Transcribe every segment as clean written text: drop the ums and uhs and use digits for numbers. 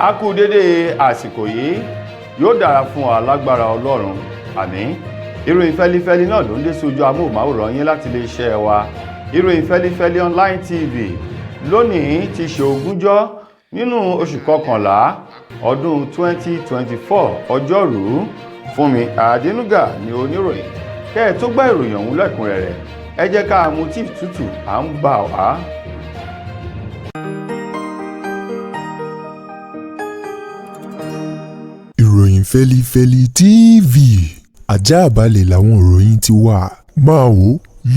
A kú dédé àsìkò yìí, yóò dára fún wa lágbára Ọlọ́run, àmín. Ìròyìn fẹ́lifẹ́li náà ló ń dé sójú amóhùnmáwòrán yín láti iléeṣẹ́ wa, Ìròyìn Fẹ́lifẹ́li Online TV. Lónìí ti ṣe 20 nínú oṣù kọkànlá ọdún 2024, ọjọ́rùú. Fúnmi Àdínúgà ní oníròyìn. Kẹ́ ẹ tó gbọ́ ìròyìn ọ̀hún lẹ́kùnrẹ́rẹ́, ẹ jẹ́ ká mú tíì tútù, à ń bà wá. Ìròyìn Fẹ́lifẹ́li TV, àjààbálẹ̀ làwọn ìròyìn ti wà, máa wò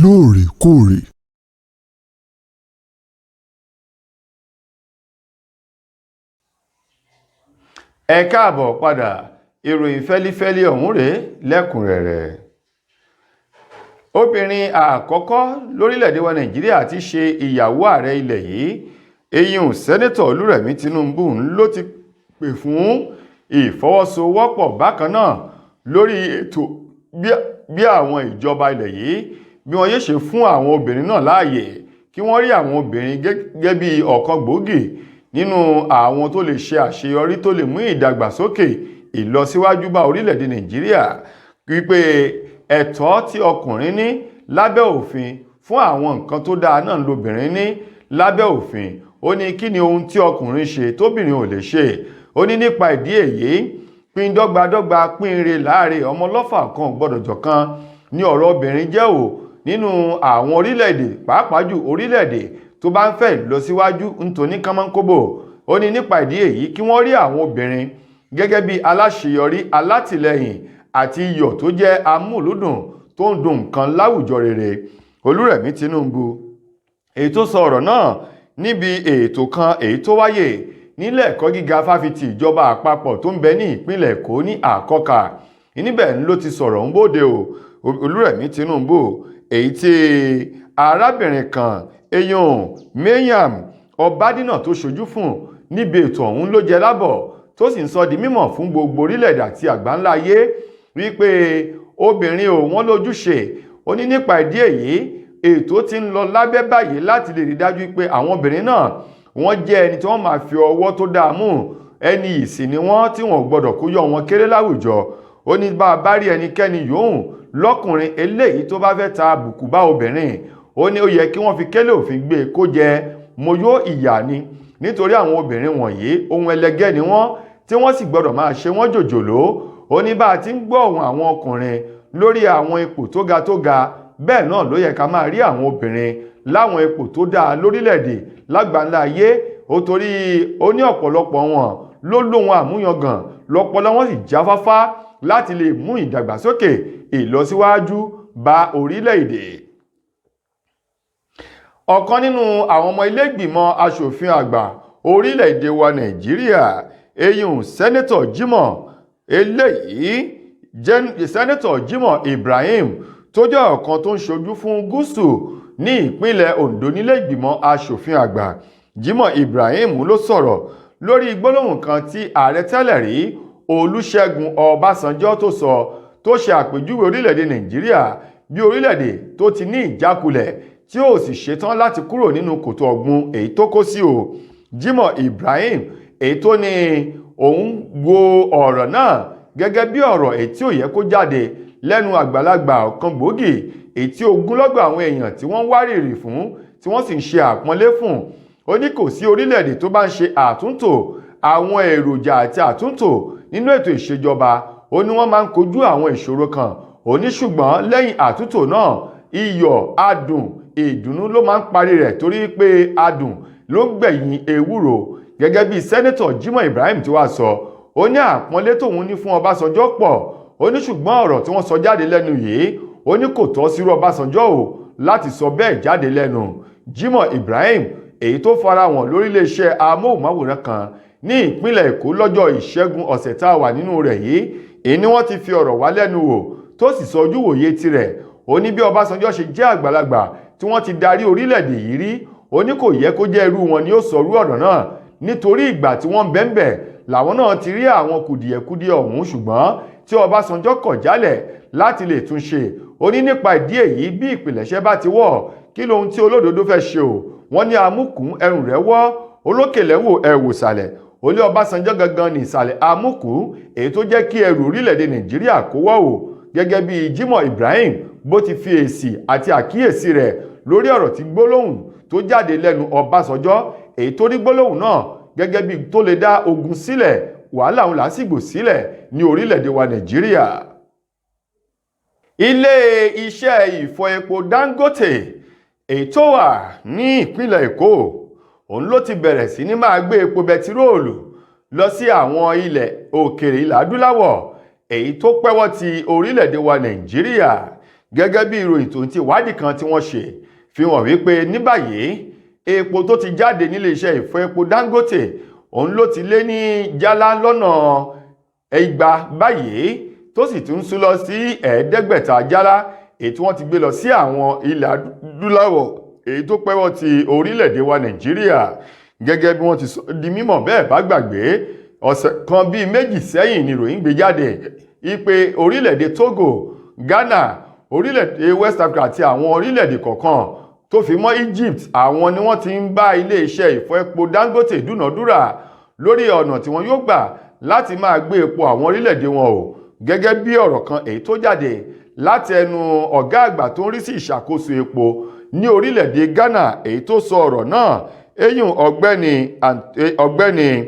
lóòrèkóòrè. Ẹ káàbọ̀ padà. Ìròyìn fẹ́lifẹ́li ọ̀hún rèé lẹ́kùnrẹ́rẹ́. Obìnrin àkọ́kọ́ lórílẹ̀‐èdè wa Nàìjíríà ti ṣe ìyàwó ààrẹ ilẹ̀ yìí, eyín Sẹ́nẹ́tọ̀ Olúrẹ̀mí Tinubu, ló ti pè fún ìfọwọ́sowọ́pọ̀ bákan náà lórí ètò bí àwọn ìjọba ilẹ̀ yìí bí wọ́n yóò ṣe fún àwọn obìnrin náà láàyè kí wọ́n rí àwọn obìnrin gẹ́gẹ́ bí ọ̀kan gbòógì nínú àwọn tó lè ṣe àṣeyọrí tó lè mú ìdàgbàsókè, ìlọsíwájú bá orílẹ̀-èdè Nàìjíríà, wípé ẹ̀tọ́ tí ọkùnrin ní lábẹ́ òfin fún àwọn nǹkan tó dáa náà lobìnrin ní lábẹ́ òfin. Ó ní kí ni ohun tí ọkùnrin ṣe tóbìnrin ò lè ṣe? Ó ní nípa ìdí èyí, pín dọ́gbadọ́gba, pín ire láàrin ọmọ ọlọ́fà kan ò gbọ́dọ̀ jọ̀kan ní ọ̀rọ̀ obìnrin jẹ́ ò nínú àwọn orílẹ̀-èdè, pàápàá jù orílẹ̀-èdè tó bá ń fẹ́ ìlọsíwájú nítorí kánmọ́nkóbò. Ó ní nípa ìdí èyí, kí wọ́n rí àwọn obìnrin gẹ́gẹ́ bí aláṣeyọrí, alátìlẹyìn àti iyọ̀ tó jẹ́ amúlùdùn tó ń dùn nǹkan láwùjọ rere. Olúrẹ̀mí Tinubu, èyí tó sọ ọ̀rọ̀ náà níbi ètò kan èyí tó wáyè nílẹ̀ ẹ̀kọ́ gíga fáfitì ìjọba àpapọ̀ tó ń bẹ ní ìpínlẹ̀ Èkó ní Àkọkà, níbẹ̀ ló ti sọ̀rọ̀ ń bóde o. Olúrẹ̀mí Tinubu, èyí tí arábìnrin kan, eyín Mariam Ọbádínà, tó ṣojú fún níbi ètò ọ̀hún ló jẹ lábọ̀, tó sì ń sọ di mímọ̀ fún gbogbo orílẹ̀-èdè àti àgbáńlá ayé wípé obìnrin ò wọ́n lójúṣe. Ó ní nípa ìdí èyí, ètò tí ń lọ lábẹ́ báyìí láti lè rí dájú pé àwọn obìnrin náà wọ́n jẹ́ ẹni tí wọ́n máa fi ọwọ́ tó dáa mú, ẹni ìsìn ni wọ́n tí wọ́n gbọ́dọ̀ kó yọ wọn kéré láwùjọ. Ó ní bá a bá rí ẹnikẹ́ni yòówù lọ́kùnrin eléyìí tó bá fẹ́ ta àbùkù bá obìnrin, ó ní ó yẹ kí wọ́n fi kélé òfin gbé e kó jẹ mo yó ìyà ni, nítorí àwọn obìnrin wọ̀nyí ohun ẹlẹgẹ́ ni wọ́n tí wọ́n sì gbọ́dọ̀ máa ṣe wọ́n jòjòló. Ó ní bá a ti ń gbọ́ ohùn àwọn ọkùnrin lórí àwọn ipò tó ga tó ga, bẹ́ẹ̀ náà ló yẹ ká máa rí àwọn obìnrin láwọn ipò tó dáa lórílẹ̀‐èdè lágbàńlá ayé. Ó torí ó ní ọ̀pọ̀lọpọ̀ wọn ló lóhun àmúyangàn lọ́pọlọ, wọn sì jáfáfá láti lè mú ìdàgbàsókè, ìlọsíwájú bá orílẹ̀-èdè. Ọ̀kan nínú àwọn ọmọ ilé ìgbìmọ̀ asòfin àgbà orílẹ̀-èdè wa Nàìjíríà, eyín Sẹ́nẹ́tọ̀ Jimoh eléyìí, Sẹ́nẹ́tọ̀ Jimoh Ibrahim, tó jẹ́ ọ̀kan tó ń ṣojú fún gúúsù ní ìpínlẹ̀ Ondo nílé ìgbìmọ̀ asòfin àgbà, Jimoh Ibrahim, ló sọ̀rọ̀ lórí gbólóhùn kan tí ààrẹ tẹ́lẹ̀ rí Olúṣẹ́gun Ọbásanjọ́ tó sọ, tó ṣe àpèjúwe orílẹ̀-èdè Nàìjíríà bí orílẹ̀-èdè tó ti ní ìjákulẹ̀ tí ó sì ṣetán láti kúrò nínú kòtò ọ̀gbun èyí tó kó sí o. Jimoh Ibrahim, èyí tó ní òun wo ọ̀rọ̀ náà gẹ́gẹ́ bí ọ̀rọ̀ èyí tí ò yẹ kó jáde lẹ́nu àgbàlagbà ọ̀kan gbòógì, èyí tí ogunlọ́gọ̀ àwọn èèyàn tí wọ́n ń wárìrì fún, tí wọ́n sì ń ṣe àpọ́nlé fún. Ó ní kò sí orílẹ̀-èdè tó bá ń ṣe àtúntò àwọn èròjà àti àtúntò nínú ètò ìṣèjọba, ó ní wọ́n máa ń kojú àwọn ìṣòro kan. Ó ní ṣùgbọ́n lẹ́yìn àtúntò náà, iyọ̀ adùn ìdùnnú ló máa ń parí rẹ̀, torí pé adùn ló ń gbẹ̀yìn ewúro. Gẹ́gẹ́ bí Sẹ́nẹ́tọ̀ Jimoh Ibrahim tí wàá sọ, ó ní àpọ́nlé tóun ní fún Ọbásanjọ́ pọ̀. Ó ní ṣùgbọ́n ọ̀rọ̀ tí wọ́n sọ jáde lẹ́nu yìí, ó ní kò tọ́ sírú Ọbásanjọ́ o láti sọ bẹ́ẹ̀ jáde lẹ́nu. Jimoh Ibrahim, èyí tó farahàn lóríléeṣẹ́ amóhùnmáwòrán kan ní ìpínlẹ̀ Èkó lọ́jọ́ Ìṣẹ́gun ọ̀sẹ̀ tá a wà nínú rẹ̀ yìí, èyí ni wọ́n ti fi ọ̀rọ̀ wá lẹ́nu wò, tó sì sọ ojúwòye tirẹ̀. Ó ní bí Ọbásanjọ́ ṣe jẹ́ àgbàlagbà tí wọ́n ti darí orílẹ̀-èdè yìí rí, ó ní kò yẹ kó jẹ́ irú wọn ni ó sọrú ọ̀rọ̀ náà, nítorí ìgbà tí wọ́n ń bẹ́ńbẹ̀ làwọn náà ti rí àwọn kùdìẹ̀kudiẹ ọ̀hún, ṣùgbọ́n tí Ọbásanjọ́ kọ̀ jálẹ̀ láti lè tún ṣe. Ó ní nípa ìdí èyí, bí ìpìlẹ̀ṣẹ̀ bá ti wọ̀, kí lohun tí olódodo fẹ́ ṣe o? Wọ́n ní amúkùn ẹrù rẹ̀ wọ́, olókèlẹ́wò ẹ̀wòsàlẹ̀. Olé Ọbásanjọ́ gangan ní ìsàlẹ̀ amúkú èyí tó jẹ́ kí ẹrù orílẹ̀-èdè Nàìjíríà kó wọ́ o, gẹ́gẹ́ bí Jimoh Ibrahim bó ti fi èsì àti àkíyèsí rẹ̀ lórí ọ̀rọ̀ tí gbólóhùn tó jáde lẹ́nu Ọbásanjọ́, èyí tó rí gbólóhùn náà gẹ́gẹ́ bí tó lè dá ogun sílẹ̀, wàhálà òun làásìgbò sílẹ̀ ní orílẹ̀-èdè wa Nàìjíríà. Ilé iṣẹ́ ìfọ epo Dangote èyí tó wà ní ìpínlẹ̀ Èkó, òun ló ti bẹ̀rẹ̀ sí ní máa gbé epo bẹtiróòlù lọ sí àwọn ilẹ̀ òkèèrè ilẹ̀ adúláwọ̀ èyí tó pẹ́wọ́ ti orílẹ̀-èdè wa Nàìjíríà, gẹ́gẹ́ bí ìròyìn tó ń ti ìwádìí kan tí wọ́n ṣe fi hàn wípé ní báyìí epo tó ti jáde nílé iṣẹ́ ìfọ epo Dangote, òun ló ti lé ní jálá lọ́nà 200 báyìí, tó sì tún sún lọ sí 500 jálá èyí tí wọ́n ti gbé lọ sí àwọn ilẹ̀ adúláwọ̀ èyí tó pẹ́wọ́ ti orílẹ̀-èdè wa Nàìjíríà, gẹ́gẹ́ bí wọ́n ti sọ di mímọ̀. Bẹ́ẹ̀ bá gbàgbé, ọ̀sẹ̀ kan bíi méjì sẹ́yìn ni ìròyìn gbé jáde ipe orílẹ̀-èdè Togo, Ghana, orílẹ̀-èdè West Africa àti àwọn orílẹ̀-èdè kọ̀ọ̀kan tó fi mọ́ Egypt, àwọn ni wọ́n ti ń bá ilé-iṣẹ́ ìfọ epo Dangote dúnàdúrà lórí ọ̀nà tí wọ́n yóò gbà láti máa gbé epo àwọn orílẹ̀-èdè wọn o, gẹ́gẹ́ bí ọ̀rọ̀ kan èyí tó jáde láti ẹnu ọ̀gá àgbà tó ń rí sí ìṣàkóso epo ní orílẹ̀-èdè Ghana èyí tó sọ ọ̀rọ̀ náà, eyín ọ̀gbẹ́ni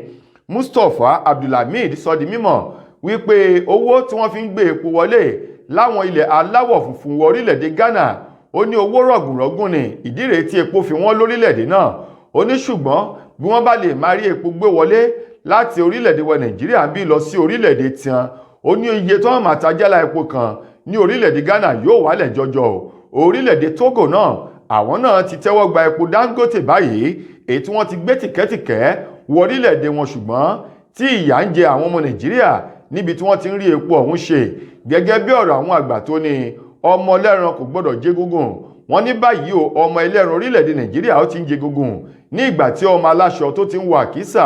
Mustapha Abdulhamid, sọ di mímọ̀ wípé owó tí wọ́n fi ń gbé epo wọlé láwọn ilẹ̀ aláwọ̀ funfun wọ orílẹ̀-èdè Ghana, ó ní owó rọ̀gùnrọ̀gùn ni. Ìdí rèé tí epo fi wọ́n lórílẹ̀-èdè náà. Ó ní ṣùgbọ́n bí wọ́n bá lè máa rí epo gbé wọlé láti orílẹ̀-èdè wa Nàìjíríà bí lọ sí orílẹ̀-èdè tiwọn, ó ní iye tó wọ́n máa ta jálá epo kan ní orílẹ̀-èdè Ghana yóò wálẹ̀ jọjọ o. Orílẹ̀-èdè Togo náà, àwọn náà ti tẹ́wọ́ gba epo Dangote báyìí èyí tí wọ́n ti gbé tìkẹ́tìkẹ́ wọ orílẹ̀-èdè wọn, ṣùgbọ́n tí ìyà ń jẹ àwọn ọmọ Nàìjíríà níbi tí wọ́n ti ń rí epo ọ̀hún ṣe, gẹ́gẹ́ bí ọ̀rọ̀ àwọn àgbà tó ní ọmọ ẹlẹ́ran kò gbọ́dọ̀ jégúngùn. Wọ́n ní báyìí o, ọmọ ẹlẹ́ran orílẹ̀-èdè Nàìjíríà ó ti ń jégúngùn ní ìgbà tí ọmọ aláṣọ tó ti ń wọ àkísà,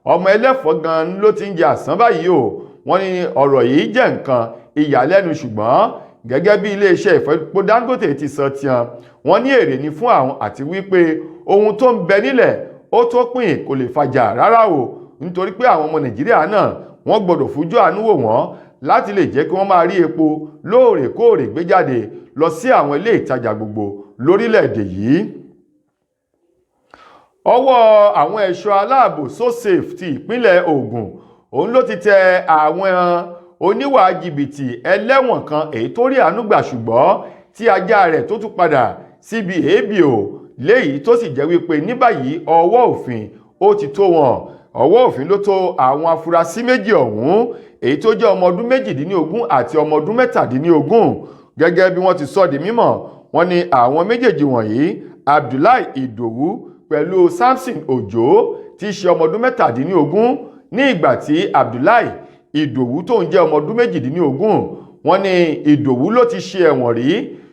ọmọ ẹlẹ́fọ̀ọ́ gan ló ti ń jẹ àsán báyìí o. Wọ́n ní ọ̀rọ̀ yìí jẹ́ nǹkan ìyàlẹ́nu, ṣùgbọ́n gẹ́gẹ́ bí iléeṣẹ́ ìfọpo Dangote ti sọ tiwọn, wọ́n ní èrè ni fún àwọn àti wípé ohun tó ń bẹ nílẹ̀ ó tó pín, kò lè fàjà rárá o, nítorí pé àwọn ọmọ Nàìjíríà náà wọ́n gbọ́dọ̀ fojú àánú wò wọ́n láti lè jẹ́ kí wọ́n máa rí epo lóòrèkóòrè gbé jáde lọ sí àwọn ilé ìtajà gbogbo lórílẹ̀‐èdè yìí. Ọwọ́ àwọn ẹ̀ṣọ́ aláàbò SoSafe ti ìpínlẹ̀ Ògùn, òun ló ti tẹ àwọn oníwà jìbìtì ẹlẹ́wọ̀n kan èyí tó rí àánú gbà, ṣùgbọ́n tí ajá rẹ̀ tó tún padà síbi èébì o, léyìí tó sì jẹ́ wípé ní báyìí ọwọ́ òfin ó ti tó wọn. Ọwọ́ òfin ló tó àwọn afurasí méjì ọ̀hún èyí tó jẹ́ ọmọ ọdún 18 àti ọmọ ọdún 17. Gẹ́gẹ́ bí wọ́n ti sọ di mímọ̀, wọ́n ní àwọn méjèèjì wọ̀nyí, Abdullahi Idowu pẹ̀lú Samson Ojo tí í ṣe ọmọ ọdún 17, ní ìgbà tí Abdullahi Ìdòwú tó ń jẹ́ ọmọ ọdún 18. Wọ́n ní Ìdòwú ló ti ṣe ẹ̀wọ̀n rí,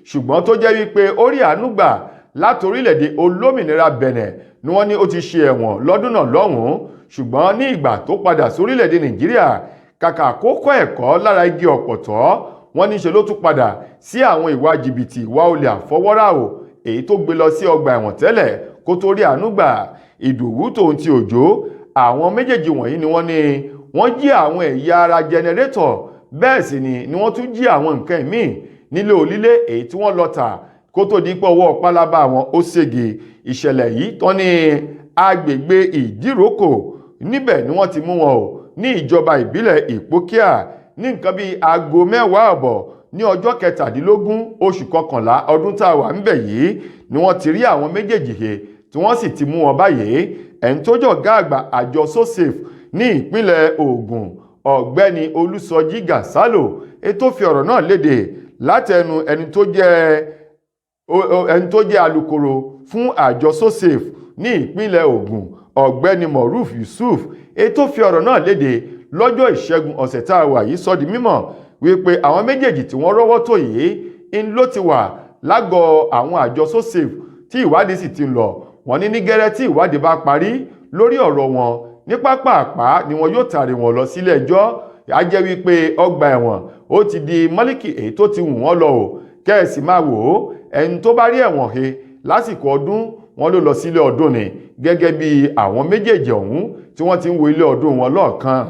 ṣùgbọ́n tó jẹ́ wípé ó rí àánú gbà láti orílẹ̀-èdè olómìnira Benin ni wọ́n ní ó ti ṣe ẹ̀wọ̀n lọ́dún náà lọ́hùn-ún. Ṣùgbọ́n ní ìgbà tó padà sórílẹ̀-èdè Nàìjíríà, kàkà kó kọ́ ẹ̀kọ́ lára igi ọ̀pọ̀tọ́, wọ́n ní ṣe ló tún padà sí àwọn ìwà jìbìtì, ìwà olè àfọwọ́rá o, èyí tó gbé lọ sí ọgbà ẹ̀wọ̀n tẹ́lẹ̀ kó tó rí àánú gbà. Ìdòwú tòun ti Òjò, àwọn méjèèjì wọ̀nyí ni wọ́n ní wọ́n jí àwọn ẹ̀yà ara jẹnẹrétọ̀, bẹ́ẹ̀ sì ni wọ́n tún jí àwọn nǹkan míì nílé onílé èyí tí wọ́n lọ tà kó tó di pé ọwọ́ pálábá wọn ó sége. Ìṣẹ̀lẹ̀ yìí tán ní agbègbè Ìdíròkò, níbẹ̀ ni wọ́n ti mú wọn o, ní ìjọba ìbílẹ̀ Ìpókíà, ní nǹkan bíi aago 10:30 ní ọjọ́ 17 oṣù kọkànlá ọdún tá a wà ńbẹ̀ yìí ni wọ́n ti rí àwọn méjèèjì he tí wọ́n sì ti mú wọn báyìí. Ẹni tó jẹ́ ọ̀gá àgbà àjọ SoSafe ní ìpínlẹ̀ Ògùn, Ọ̀gbẹ́ni Olùsọjí Gàsálò, ètò fi ọ̀rọ̀ náà léde látẹnu ẹni tó jẹ́ alukoro fún àjọ SoSafe ní ìpínlẹ̀ Ògùn, Ọ̀gbẹ́ni Moruf Yusuf, ètò fi ọ̀rọ̀ náà léde lọ́jọ́ Ìṣẹ́gun ọ̀sẹ̀ tá a wà yìí, sọ di mímọ̀ wípé àwọn méjèèjì tí wọ́n rọ́wọ́ tó yìí ń ló ti wà lágọ̀ọ́ àwọn àjọ SoSafe tí ìwádìí sì ti ń lọ. Wọ́n ní ní gẹ́rẹ́ tí ìwádìí bá parí lórí ọ̀rọ̀ wọn, ní pápápá ni wọn yóò tàrí wọn lọ sílé ẹjọ́. Á jẹ́ wípé ọgbà ẹ̀wọ̀n ó ti di mọ́líkì èyí tó ti wù wọ́n lọ o. Kẹ́ẹ̀sì máa wò ó, ẹni tó bá rí ẹ̀wọ̀n he lásìkò ọdún, wọn ló lọ sílé ọdún ni, gẹ́gẹ́ bí àwọn méjèèjì ọ̀hún tí Tí wọ́n ti ń wo ilé ọdún wọn lọ́ọ̀kan.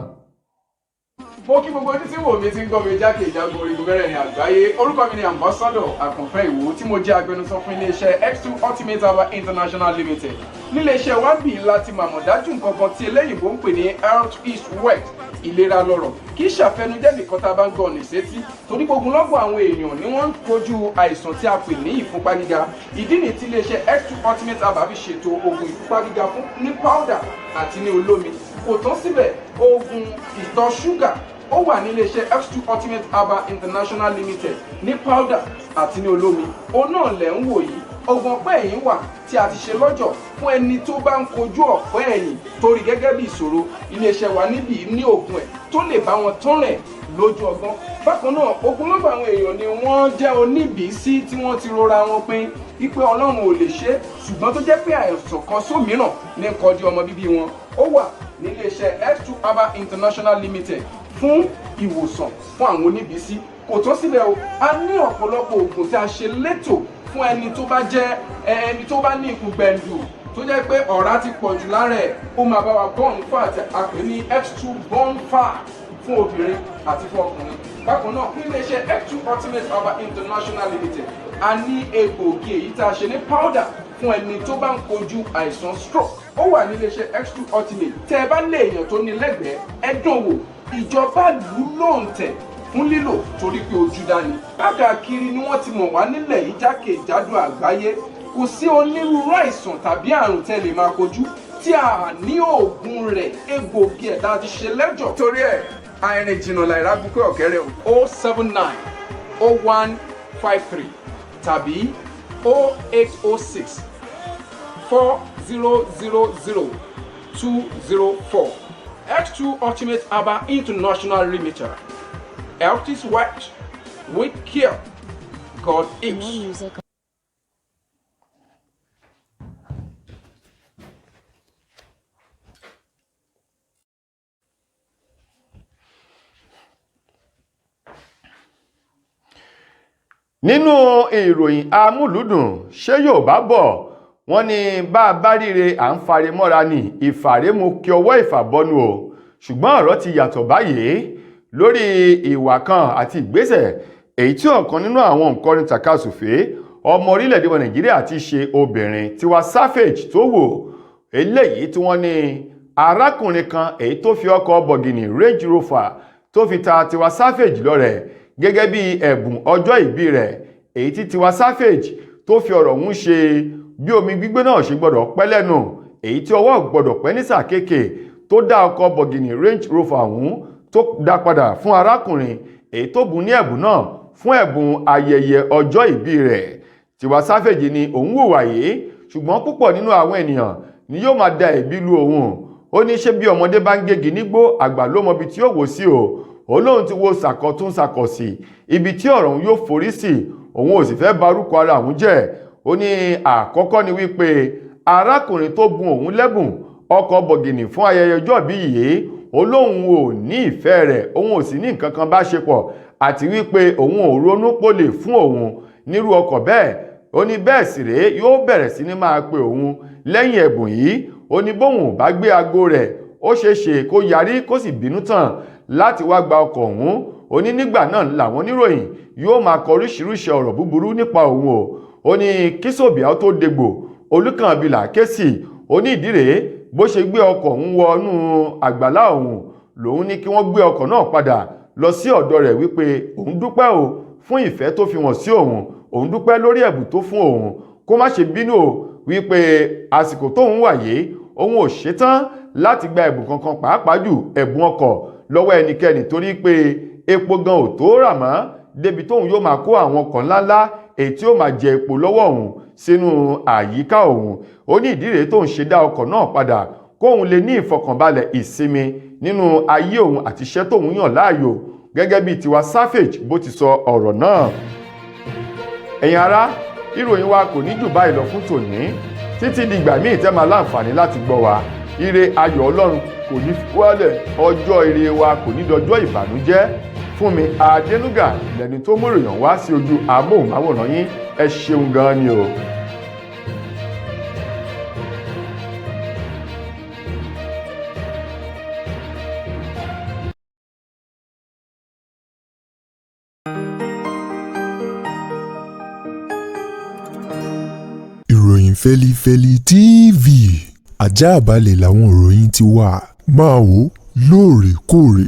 Mo kí gbogbo ojú tí wò mí, tí ń gbọ́ mi jákèjádò orígun mẹ́rẹ̀ẹ̀rin àgbáyé. Orúkọ mi ni Ambassador Àkànfẹ́ Ìwò, tí mo jẹ́ agbẹnusọ fún iléeṣẹ́ X2 Ultimate Herbal International Limited. Níléeṣẹ́ wa ń bì láti màmọ̀ dájú nǹkan kan tí eléyìnbó ń pè ní health is wealth, ìlera lọ́rọ̀. Kì í ṣàfẹnujẹ́ nìkan tá a bá ń gbọ́ ọ̀nà ìsétí, torí gbogbo lọ́gbọ̀n àwọn èèyàn ni wọ́n ń kojú àìsàn tí a pè ní ìfúnpá gíga. Ìdí nìyí tí iléeṣẹ́ X2 Ultimate Herbal fi ṣètò oògùn ìfúnpá gíga fún ní powder àti ní olómi. Kò tán síbẹ̀, oògùn ìtọ̀ ṣúgà ó wà ní iléeṣẹ́ X2 Ultimate Herbal International Limited ní powder àti ní olómi. Òun náà lẹ̀ ń wò yìí. Oògùn ọ̀pẹ́ ẹ̀yìn wà tí a ti ṣe lọ́jọ̀ fún ẹni tó bá ń kojú ọ̀pẹ́ ẹ̀yìn torí gẹ́gẹ́ bí ìṣòro. Iléeṣẹ́ wa níbí ní oògùn ẹ̀ tó lè bá wọn tán rẹ̀ lójú ọgbọ́n. Bákan náà, ogunlọ́gọ̀ àwọn èèyàn ni wọ́n jẹ́ oníbìísí tí wọ́n ti rora wọn pin wípé Ọlọ́run ò lè ṣe é, ṣùgbọ́n tó jẹ́ pé àìsàn kan sómìíràn ní kọjú ọmọ bíbí wọn. Ó wà níléeṣẹ́ X2 Herbal International Limited fún ìwòsàn fún àwọn oníbìísí. Kò tó sílẹ̀ o, a ní ọ̀pọ̀lọpọ̀ oògùn tí a ṣe létò fún ẹni tó bá jẹ́ ẹni tó bá ní ikùn gbẹ̀ǹdù, tó jẹ́ pé ọ̀rá ti pọ̀ jù lára ẹ̀. Ó máa bá wa burn fat, a pè ní X2 burn fat, fún obìnrin àti fún ọkùnrin. Bákan náà, ní iléeṣẹ́ X2 Ultimate Herbal International Limited, a ní egbòogi èyí tá a ṣe ní powder fún ẹni tó bá ń kojú àìsàn stroke. Ó wà ní iléeṣẹ́ X2 Ultimate. Tẹ́ ẹ bá lé èèyàn tó ní lẹ́gbẹ̀ẹ́, ẹ dán wò. Ìjọba lù ú lóǹtẹ̀ fún lílò torí pé ojú dání. Káàkiri ni wọ́n ti mọ̀ wá nílẹ̀ yìí, jákèjádò àgbáyé. Kò sí onírúurú àìsàn tàbí àrùn tẹ́ lè máa kojú tí a ní oògùn rẹ̀, egbòogi ẹ̀ tá a ti ṣe lẹ́jọ̀. Torí ẹ̀, àìrìn jìnnà làìrá bukẹ́ ọ̀kẹ́rẹ́ o. 0790153 tàbí 08064000204. X2 Ultimate Herbal International Limited. Health is wealth. With care, God More is. music. Nínú ìròyìn amúlùúdùn, ṣé Yorùbá bọ̀, wọ́n ní bá a bá ríre, à ń fare mọ́ra ní ìfàrẹ́mu kí ọwọ́ ìfàbọnu o. Ṣùgbọ́n ọ̀rọ̀ ti yàtọ̀ báyìí lórí ìwà kan àti ìgbésẹ̀ èyí tí ọ̀kan nínú àwọn òǹkọrin tàkasùfé ọmọ orílẹ̀-èdè wa Nàìjíríà ti ṣe obìnrin Tiwa Savage tó wò eléyìí, tí wọ́n ní arákùnrin kan èyí tó fi ọkọ̀ bọ̀gìnì Range Rover tó fi ta Tiwa Savage lọ́rẹ gẹ́gẹ́ bí ẹ̀bùn ọjọ́ ìbí rẹ̀, èyí tí Tiwa Savage tó fi ọ̀rọ̀ ọ̀hún ṣe bí omi gbígbóná ṣe gbọ́dọ̀ pẹ́ lẹ́nu, èyí tí ọwọ́ gbọ́dọ̀ pẹ́ ní sàkéèkè, tó dá ọkọ̀ bọ̀gìnì Range Rover ọ̀hún tó dá padà fún arákùnrin èyí tó bùn ní ẹ̀bùn náà fún ẹ̀bùn ayẹyẹ ọjọ́ ìbí rẹ̀. Tiwa Savage ni òun hùwà yìí, ṣùgbọ́n púpọ̀ nínú àwọn ènìyàn ni yóò máa da ẹ̀bi lu òun. Ó ní ṣé bí ọmọdé bá ń gégi nígbó, àgbà ló mọbi tí yóò wò sí o. Òun lóun ti wo sàkọ̀tún sàkọ̀sì ibi tí ọ̀rọ̀ òun yóò forí sí, òun ò sì fẹ́ barúkọ ara òun jẹ́. Ó ní àkọ́kọ́ ni wípé arákùnrin tó bùn òun lẹ́bùn ọkọ̀ bọ̀gìnì fún ayẹyẹ ọjọ́ ìbí yìí, ó lóun ò ní ìfẹ́ rẹ̀, òun ò sì ní nǹkan kan bá ṣe pọ̀, àti wípé òun ò ronú pò lè fún òun nírú ọkọ̀ bẹ́ẹ̀. Ó ní bẹ́ẹ̀ sì rèé, yóò bẹ̀rẹ̀ sí ní máa pe òun lẹ́yìn ẹ̀bùn yìí. Ó ní bóun ò bá gbé aago rẹ̀, ó ṣeé ṣe kó yarí, kó sì bínú tán láti wá gba ọkọ̀ ọ̀hún. Ó ní nígbà náà làwọn oníròyìn yóò máa kọ oríṣiríṣi ọ̀rọ̀ búburú nípa òun o. Ó ní kí sòbíà tó degbò, olùkànbílà ké sí. Ó ní ìdí rèé, bó ṣe gbé ọkọ̀ ọ̀hún wọnú àgbàlá òun, lòun ní kí wọ́n gbé ọkọ̀ náà padà lọ sí ọ̀dọ̀ rẹ̀, wípé òun dúpẹ́ o fún ìfẹ́ tó fi wọ̀n sí òun, òun dúpẹ́ lórí ẹ̀bùn tó fún òun, kó má ṣe bínú o, wípé àsìkò tóun wà yìí, òun ò ṣetán láti gba ẹ̀bùn kankan, pàápàá jù ẹ̀bùn ọkọ̀ lọ́wọ́ ẹnikẹ́ni, torí pé epo gan ò tó rà mọ́ débi tóun yóò máa kó àwọn ọkọ̀ ńláńlá èyí tí ó máa jẹ epo lọ́wọ́ òun sínú àyíká òun. Ó ní ìdí rèé tóun ṣe dá ọkọ̀ náà padà, kóun lè ní ìfọkànbalẹ̀ ìsinmi nínú ayé òun àti iṣẹ́ tóun yàn láàyò, gẹ́gẹ́ bí Tiwa Savage bó ti sọ ọ̀rọ̀ náà. Ẹ̀yin ará, ìròyìn wa kò ní jù báyìí lọ fún tòní. Títí dìgbà míì tẹ́ máa láǹfààní láti gbọ́ wa, ire ayọ̀ Ọlọ́run kò ní fi wálẹ̀, ọjọ́ ire wa kò ní dọjọ́ ìbànújẹ́. Fún mi Adénúgà lẹni tó mú ìròyìn wá sí ojú amóhùnmáwòrán yín. Ẹ ṣeun gan ni o. Ìròyìn Fẹ́lífẹ́lí TV, àjààbálẹ̀ làwọn ìròyìn ti wà. Máa wò lóòrèkóòrè.